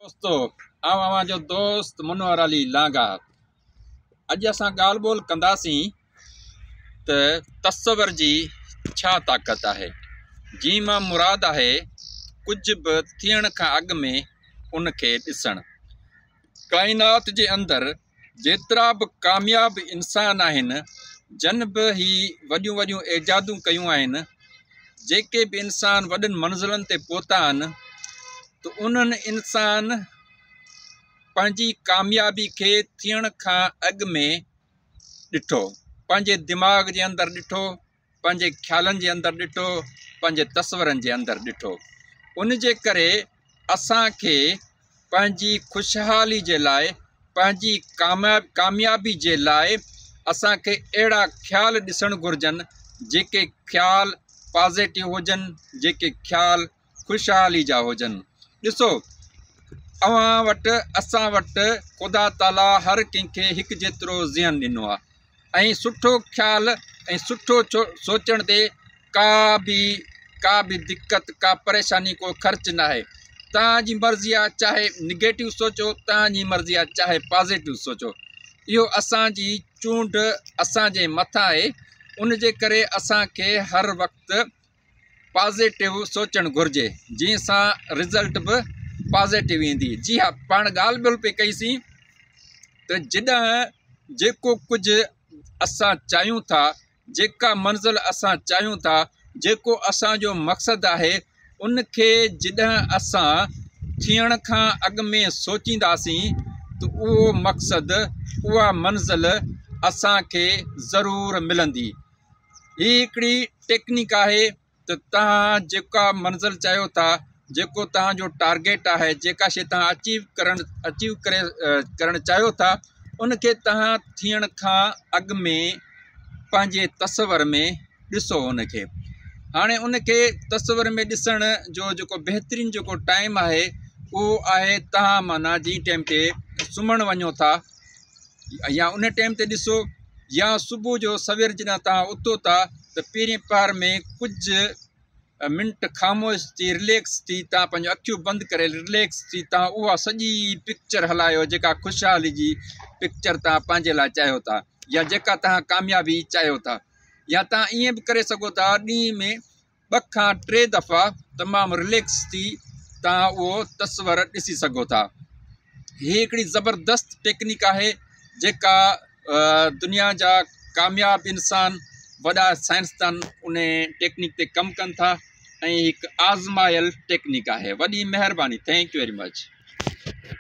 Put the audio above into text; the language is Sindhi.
دوستو آئون اوهان جو دوست منور علي لانگاهه اڄ اسان ڳالهه ٻولهه ڪنداسين ته تصور جي ڇا طاقت آهي جنهن مان مراد آهي ڪجهه به ٿيڻ کان اڳ ۾ ان کي ڏسڻ. ڪائنات جي اندر جيترا به ڪامياب انسان آهن جن به هي وڏيون وڏيون ايجادون ڪيون آهن جيڪي به انسان وڏن منزلن تي پهتا آهن ته انهن انسان پنهنجي ڪاميابي کي ٿيڻ کان اڳ ۾ ڏٺو، پنهنجي دماغ جي اندر ڏٺو، پنهنجي خيالن جي اندر ڏٺو، پنهنجي تصورن جي اندر ڏٺو. ان جي ڪري اسان کي پنهنجي خوشحالي جي لاء، پنهنجي ڪاميابي جي لاء اسان کي اهڙا خيال ڏسڻ گهرجن جيڪي خيال پازيٽو هجن، جيڪي خيال خوشحالي جا هجن. ڏسو اوهان وٽ اسان وٽ خدا تعاليٰ هر ڪنهن کي هڪ جيترو ذهن ڏنو آهي ۽ سٺو خيال ۽ سٺو سوچڻ تي ڪا به ڪا به دقت ڪا پريشاني ڪو خرچ ناهي توهان جي مرضي آهي چاهي نگيٽو سوچو توهان جي مرضي آهي چاهي پازيٽو سوچو اهو اسان جي چونڊ اسان جي مٿان آهي ان جي ڪري اسان کي هر وقت پازيٽو سوچڻ گهرجي جنهن سان رزلٽ به پازيٽو ايندي. جي ها پاڻ ڳالهه ٻولهه پئي ڪئيسين ته جڏهن جيڪو ڪجهه اسان چاهيون ٿا جيڪا منزل اسان چاهيون ٿا جيڪو اسان جو مقصد آهي ان کي جڏهن اسان ٿيڻ کان اڳ ۾ سوچينداسين ته اهو مقصد اها منزل اسان کي ضرور ملندي. هي هڪڙي ٽيڪنيڪ آهي ته توهان جيڪا منزل چاهيو ٿا جيڪو توهان جو ٽارگيٽ آهي جيڪا شي توهان اچيو ڪرڻ اچيو ڪري ڪرڻ چاهيو ٿا ان کي توهان ٿيڻ کان اڳ ۾ پنهنجي تصور ۾ ڏسو ان کي هاڻي ان کي تصور ۾ ڏسڻ جو جيڪو بهترين جيڪو ٽائيم آهي اهو آهي توهان معنيٰ جنهن ٽائيم تي سمهڻ وڃو ٿا يا ان ٽائيم تي ڏسو يا صبح جو سوير جڏهن توهان اٿو ٿا ته پهرين پهر ۾ ڪجهه منٽ خاموش ٿي رليڪس ٿي توهان پنهنجون اکيون بند ڪري رليڪس ٿي توهان اها سڄي پڪچر هلايو جيڪا خوشحالي جي پڪچر توهان پنهنجي لاء چاهيو ٿا يا جيڪا توهان ڪاميابي چاهيو ٿا يا توهان ائين به ڪري سگهو ٿا ڏينهن ۾ ٻه کان ٽي دفعا تمام رليڪس ٿي توهان اهو تصور ڏسي سگهو ٿا. هي هڪڙي زبردست ٽيڪنيڪ آهي جيڪا دنيا جا ڪامياب انسان وڏا سائنسدان ان ٽيڪنيڪ تي ڪم ڪن ٿا ۽ هڪ آزمايل ٽيڪنيڪ آهي. وڏي مهرباني thank you very much.